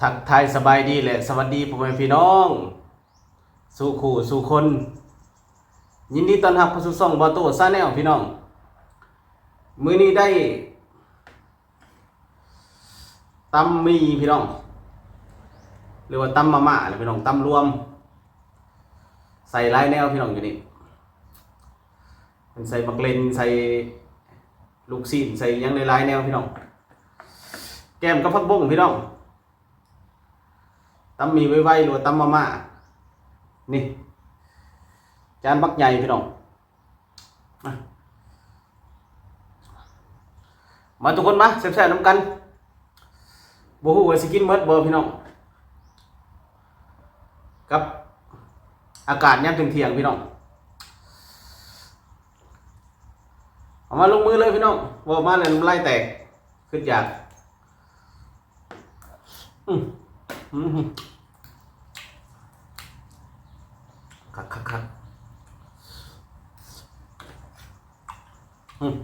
ທັກທາຍສະບາຍດີ ແລະ ສະຫວັດດີພໍ່ແມ່ພີ່ນ້ອງສູ່ຄູ່ສູ່ຄົນ. ຍິນດີຕ້ອນຮັບເຂົ້າສູ່ຊ່ອງບ່າວໂຕ້ Channel ພີ່ນ້ອງ. ມື້ນີ້ໄດ້ຕຳໝີ່ພີ່ນ້ອງ ຫຼືວ່າຕຳມາມ່າແຫຼະພີ່ນ້ອງ, ຕຳລວມ ໃສ່ຫຼາຍແນວພີ່ນ້ອງ. ຢູ່ນີ້ເພິ່ນໃສ່ໝາກເລັ່ນ ໃສ່ລູກຊີ້ນ ໃສ່ຫຍັງຫຼາຍໆແນວພີ່ນ້ອງ, ແກ້ມກັບຜັກບົ້ງພີ່ນ້ອງ. ຕຳໝີ່ໄວໆ ຫຼືວ່າຕຳມາມ່າ. ນີ້ ຈານບັກໃຫຍ່ພີ່ນ້ອງ. ມາ ມາທຸກຄົນມາແຊບໆນຳກັນ. ບໍ່ຮູ້ວ່າຊິກິນໝົດບໍ່ພີ່ນ້ອງ ກັບອາກາດຍາມທ່ຽງໆ ພີ່ນ້ອງ. ເອົາມາ ລົງມືເລີຍພີ່ນ້ອງ, ເວົ້າມາແລ້ວນ້ຳລາຍແຕກ ຄຶດຢາກ. ອືມ ອືມ ຄັກໆໆ ອືມ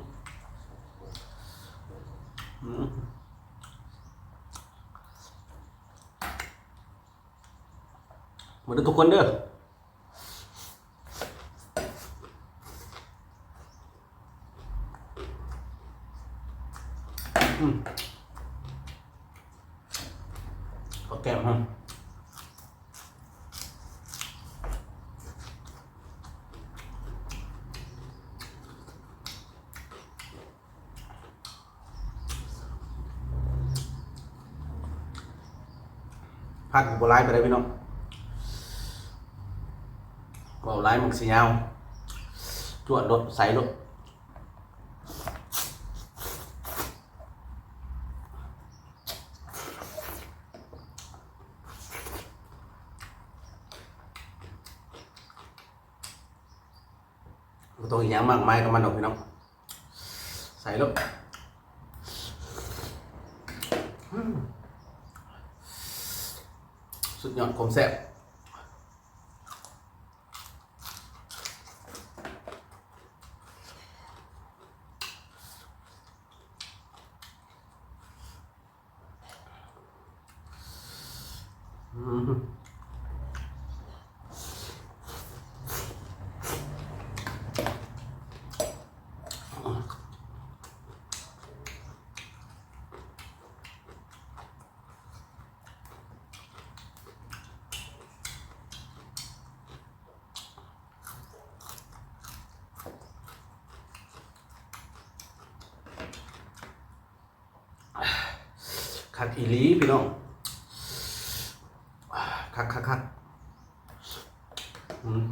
ອືມ. ມາເດີທຸກຄົນເດີ. ອືມ ເຂົ້າແກ້ມເຮົາ. ຜັກບໍ່ຫຼາຍປານໃດພີ່ນ້ອງ, ເວົ້າຫຼາຍມັນຊິຍາວ. ຈວດໂລດ ໃສ່ໂລດ. ບໍ່ຕ້ອງອີຫຍັງມາກມາຍກັບມັນດອກພີ່ນ້ອງ, ໃສ່ໂລດ. ອືມ ສຸດຍອດຄວາມແຊບ. ຄັກອີ່ຫຼີພີ່ນ້ອງ, ຄັກໆໆ. ອືມ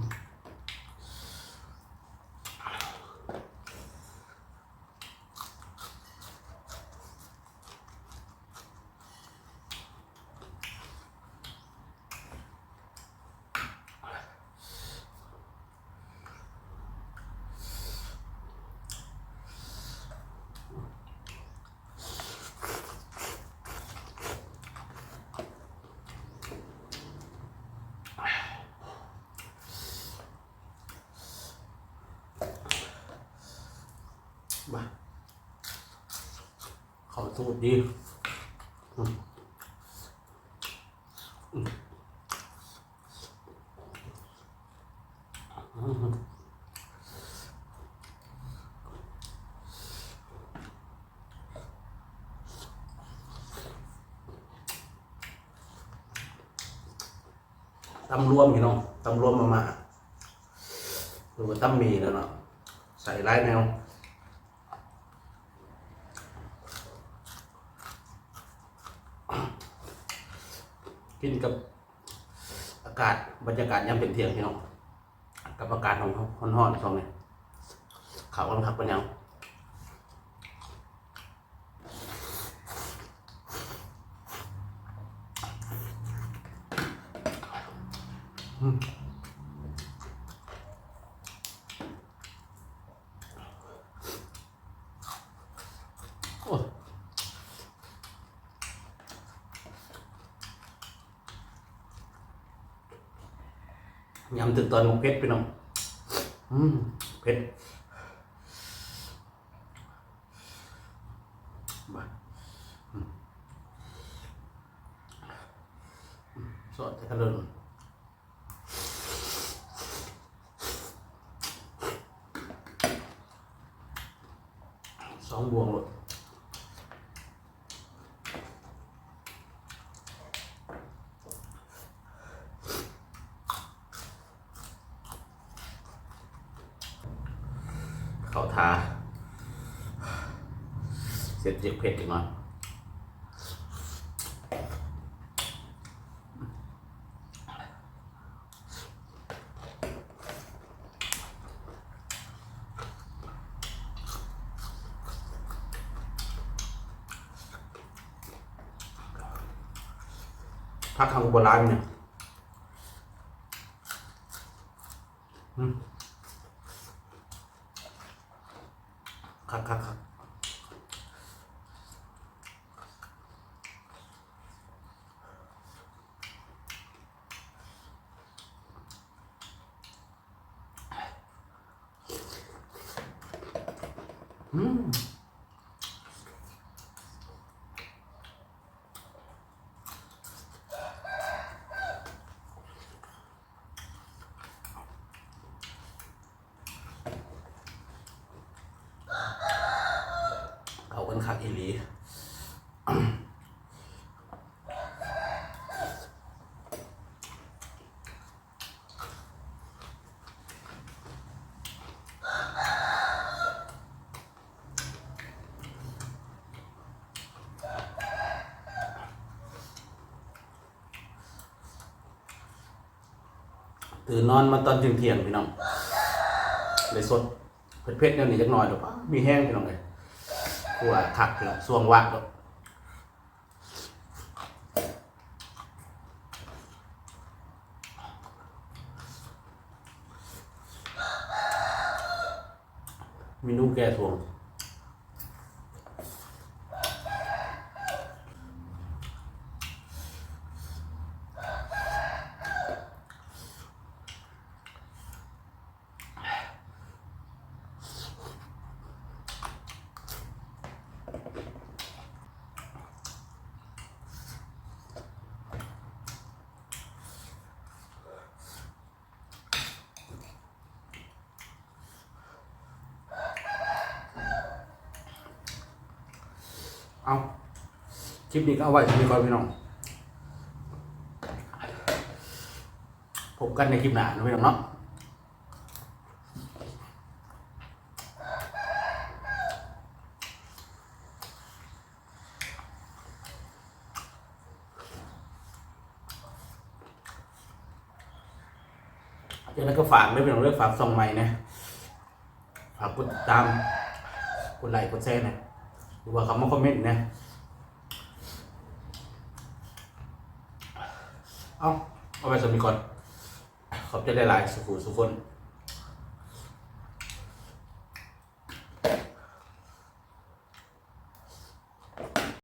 ມາ ເຂົ້າສູດດີ. ອືມ ອືມ ອືມ. ຕຳລວມພີ່ນ້ອງ, ຕຳລວມມາມ່າ ຫຼືວ່າຕຳໝີ່ແຫຼະເນາະ, ໃສ່ຫຼາຍແນວ. ກິນກັບອາກາດ ບັນຍາກາດຍາມເປັນທ່ຽງພີ່ນ້ອງ, ກັບອາກາດຮ້ອນໆ ຊ່ວງນີ້ ເຂົ້າກັນຄັກປານຫຍັງ. ອືມ ໂອ້ ຍຳຖືກຕອນໝາກເຜັດພີ່ນ້ອງ. ອືມ ເຜັດ. ມາ ອືມ. ສອດໃສ່ກະເລີນ ສອງບ່ວງໂລດ. ເຂົ້າທ່າ ເສັດຈາກເຜັດຈັກໜ້ອຍ. ຜັກເຮົາກໍບໍ່ຫຼາຍນີ້. ອືມ ຄັກໆໆ. ອືມ. ເຂົ້າກັນຄັກອີ່ຫຼີ. ຕື່ນນອນມາຕອນທ່ຽງໆ ພີ່ນ້ອງ ເລີຍສົດເຜັດໆ ແນວນີ້ຈັກໜ້ອຍດອກ. ມີແຮງ ພີ່ນ້ອງເອີຍ ຄົວຄັກ ພີ່ນ້ອງ ຊ່ວງວ່າງດອກ. ເມນູແກ້ທ້ວງ. ເອົາ ຄລິບນີ້ກໍເອົາໄວ້ສ່ຳນີ້ກ່ອນ ພີ່ນ້ອງ. ພົບກັນໃນຄລິບໜ້າເນາະ ພີ່ນ້ອງເນາະ. ຈັ່ງໃດກໍຝາກເດີພີ່ນ້ອງເດີ ຝາກຊ່ອງໃໝ່ແດ່ ຝາກກົດຕິດຕາມ ກົດໄລກ໌ ກົດແຊແດ່ ຫຼືວ່າເຂົ້າມາຄອມເມັນແດ່. ເອົາ ເອົາໄວ້ສ່ຳນີ້ກ່ອນ. ຂອບໃຈຫຼາຍໆ ສູ່ຜູ້ສູ່ຄົນ